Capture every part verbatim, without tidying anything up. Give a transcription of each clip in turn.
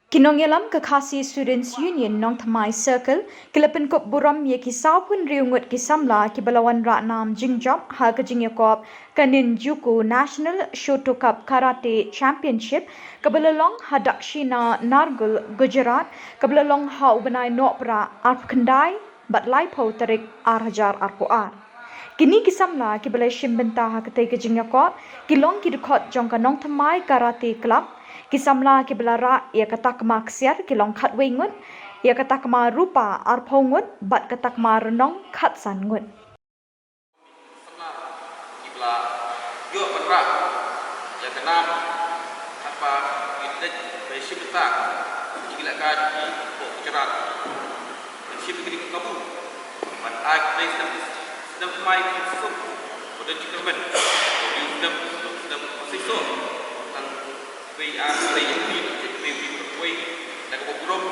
Ki nongïalam ka Khasi Students Union Nongthymmai Circle ki la pynkup burom ïa ki sawphew hynriew ngut ki samla kiba la wanrah nam jingjop ha ka jingïakop ka Ninjutsu National Shoto Cup Karate Championship kaba la long ha Dakshina Nargul, Gujarat, kaba la long ha u bnai Nohprah arphew khyndai bad laiphew tarik ar hajar arphew ar. Kine ki samla kiba la shim bynta ha katei ka jingïakop ki long ki dkhot jong ka Nongthymmai Karate Club, ki samla kiba la rah ïa ka takma ksiar ki long khatwei ngut, ïa ka takma rupa arphew ngut bad ka takma rnong khatsan ngut. Samla kiba la ïoh ban rah ïa ka nam, katba ki leit ban shim bynta jingïalehkai jong ki hapoh Gujarat. Ban shim ïa kane ka kabu ban ai khublei snem, snem thymmai ki suk ba don jingkyrmen. Ba ïoh snem, snem ba suk. Tang wei ar wei ïa ki, ïa ki wei wei. Da kaba burom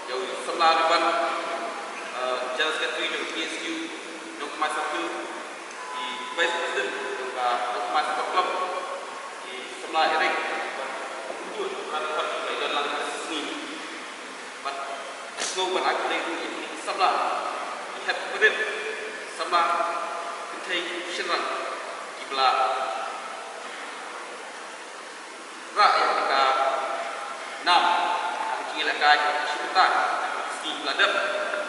ïa u samla Riban, eh, General Secretary jong K S U Nongthymmai Circle, i Vice President jong ka Nongthymmai Sport Club, i samla Eric, bad kumjuh ki samla kiba don lang ha ka sngi. Bad sngewbha ban ai khublei ruh ïa ki samla, ki hep ki barit, samla kynthei shynrang kiba la rah ïa ka nam ha ka jingïalehkai ka shim bynta ha ka sngi ba la dep.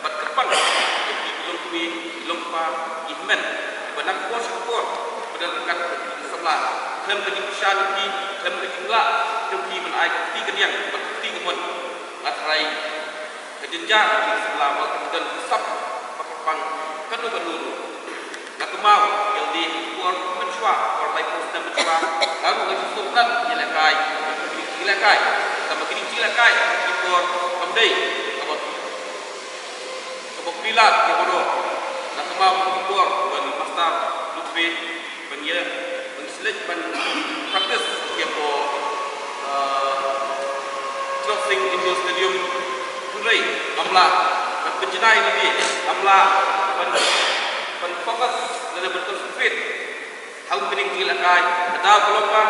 Bad kyrpang ïa ki longkmie, ki longkpa, ki hynmen kiba na ka por sha ka por ba don ryngkat bad ki samla, khlem ka jingkyrshan jong ki, khlem ka jinglah jong ki ban ai ka kti kadiang bad ka kti kamon. Nga tharai ka jynjar jong ki samla ba ki don ka sap ba kyrpang katno katno ruh. Nga kynmaw ïa lade ha ki por mynshuwa, por laiphew snem mynshuwa, nga ruh nga ju sngewtynnat ïalehkai, ïalehkai. Tangba kine ki jingïalehkai ha ki por kam dei kaba, kaba phylla ïa baroh. Nga kynmaw ha ki por ban master lutri, ban ïa, ban select, ban practice ïa ka, uh, Chlor Sing Indoor Stadium. Hynrei ngam lah ban pynjngai ïa lade, ngam lah ban, ban focus lane ban concentrate ha kane ka jingïalehkai. Ka daw ka long ba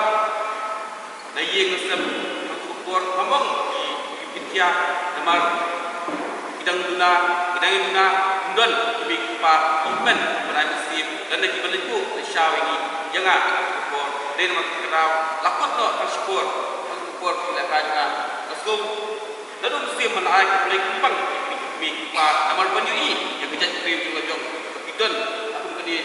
na ïing na sem ha ka por ngam ong ki, ki pynthia namar ki dang duna, ki dang duna, ym don ki mei ki pa ki hynmen ban ai mynsiem lane kiba leit buh leit shaw ïa ngi, ïa nga ha ka por. Dei namar kata ka daw la kut noh tang shipor ha ka por ka jingïalehkai jong nga. Nga sngew naduh mynsiem ban ai khublei kyrpang ïa ki mei ki pa namar ban ïohi ïa ka jaitbynriew jong la jong ba ki don ha kum kane,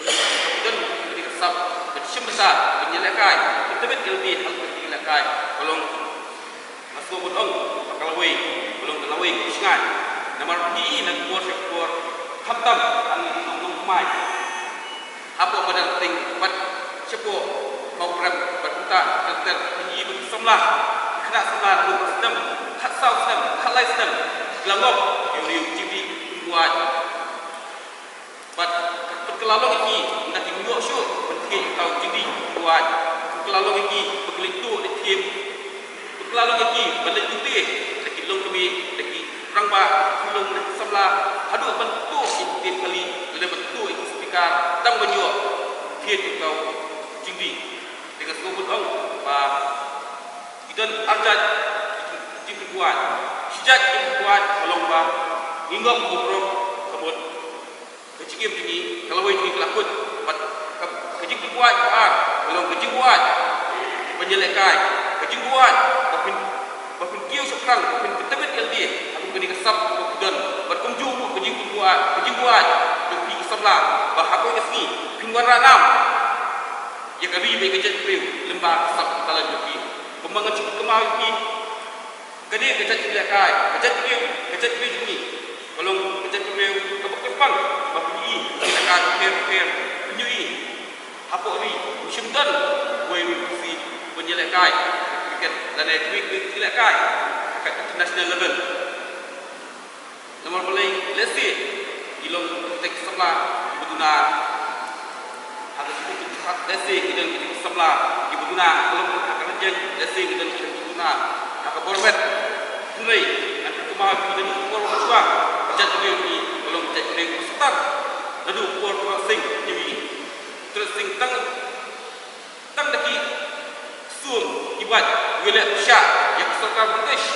ba ki don ha kum kane ka sap ban shim bynta ban ïalehkai, ban tbit ïa lade ha kum kane ka ïalehkai. Ka long, nga sngew ban ong ba ka lawei, ka long ka lawei kaba shngaiñ. Namar phi i na ka por sha ka por, khamtam ha ngi nong nongkmie hapoh madan Rteng bad shapoh Mawprem bad kumta ter ter, phi i ba ki samla, ki khynnah samla naduh ka snem khatsaw snem, khatlai snem ki la ngop ïa u riew jingdih jingbuaid. Bad ka, ka la long ïa ki, ynda kim ïoh shuh ban thied ïa ka jingdih jingbuaid, ka la long ïa ki ba ki leit tuh leit thiem. Ka la long ïa ki ban leit lute da ki longkmie, da ki rangbah, ki long da ki samla, haduh ban tuh ïa ki tiem kali lane ban tuh ïa ki speaker tang ban ïoh thied ïa ka jingdih. Te nga sngewbha ban ong ba ki don ar jait ki jingbuaid. Shi jait ki jingbuaid ka long ba ngi ngop burom, ka mut ka jingim jong ngi, ka lawei jong ngi ka la kut. Bad ka, ka jingbuaid ba ar ka long ka jingbuaid ban ïalehkai, ka jingbuaid ba phin, ba phin kiew shaphrang, ba phin pyntbit ïa lade ha kum kane ka sap ba phi don. Bad kumjuh ruh ka jingbuaid, ka jingbuaid jong phi ki samla ba ha kawei ka sngi phin wanrah nam ïa ka ri bad ïa ka jaitbynriew lyngba ka sap ka talent jong phi. Kumba ngan shu kynmaw ïa phi, kane ka jaitbynriew, ka jaitbynriew, ka jaitbynriew jong ngi ka long ka jaitbynriew kaba kyrpang ba phi ïohi ïa ka jingïalehkai bapher bapher, phi ïohi hapoh ri. Ym shym don uwei u Khasi uban ïalehkai cricket lane kiwei kiwei ki jingïalehkai ha ka international level. Namar balei? Lehse ki long kita ki samla kiba duna ha ka sdang jong ka jingpyrkhat, lehse ki don kita ki samla kiba duna ha ka long ha ka rynjeng, lehse ki don kita kiba duna ha ka bor met. Hynrei ngan kynmaw ïa phi, naduh ka por ba shuwa ka jaitbynriew jong ngi ka long ka jaitbynriew kaba star. Naduh ka por u Trent Singh jong ngi, u Trent Singh tang, tang da ki sum ki wait, u ïaleh pyrshah ïa ka sorkar British.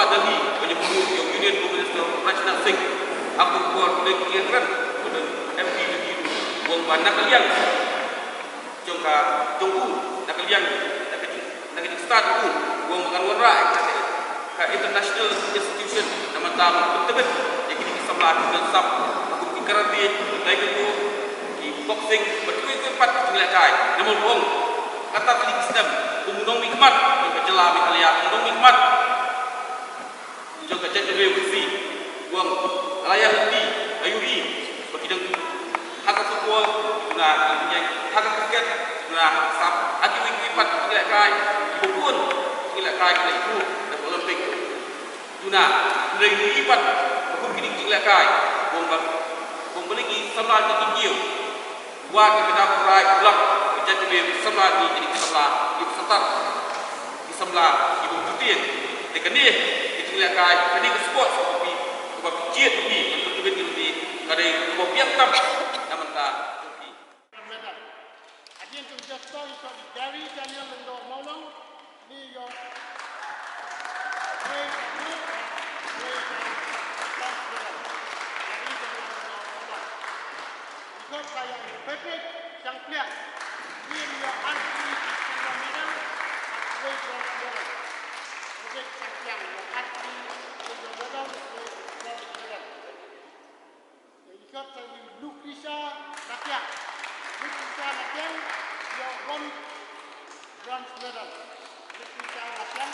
Delhi, ba ïa u Union Prime Minister Rajnath Singh, ha ka por ba ki kren, ba don M P ba ki ong ba na ka liang jong ka, jong u, na ka liang, na ka jing, na ka jingstad u, u ong ba ngan wanrah ïa ka, ka international institution, na bynta ban pyntbit ïa kine ki samla ki don sap, kum ki karate, taekwondo, ki boxing, bad kiwei kiwei pat ki jinglehkai. Namar u ong, kata tylli ki snem, kum u nongmihkhmat jong ka jylla Meghalaya, u nongmihkhmat jong ka jaitbynriew Khasi, u ong, la ïa lynti, la ïohi ba ki dang ha ka football, ki duna ha ka bneng, ha ka cricket, ki duna ha ka sap, ha kiwei kiwei pat ki jinglehkai kiba bun, ki jinglehkai ki la ïohi ha ka Olympic. Duna, hynrei ïohi pat ba kum kine ki jinglehkai, u ong ba, u ong ba ki samla ki kiew. Wat ka kynta ba u rai u lap ka jaitbynriew ki samla ki, ki samla ki, ki samla ki bym ju tieng. Te kane ka jinglehkai, kane ka sport kaba phi, kaba phi jied phi, ban pyntbit ïa lade, ka dei kaba biang tam na bynta jong phi. Hadien jong jester ïa u Gary Daniel Lyngdoh Mawlong. Ni ïa u Gary Daniel Lyngdoh Mawlong. Ïa u Patrick Shangpliang. Ni ïa u Anthony Shangpliang. Patrick Shangpliang, ïa u Anthony Shangpliang. Ïa u Lucretia Lakiang. Lucretia Lakiang, ïa u bronze, bronze medal. Lucretia Lakiang.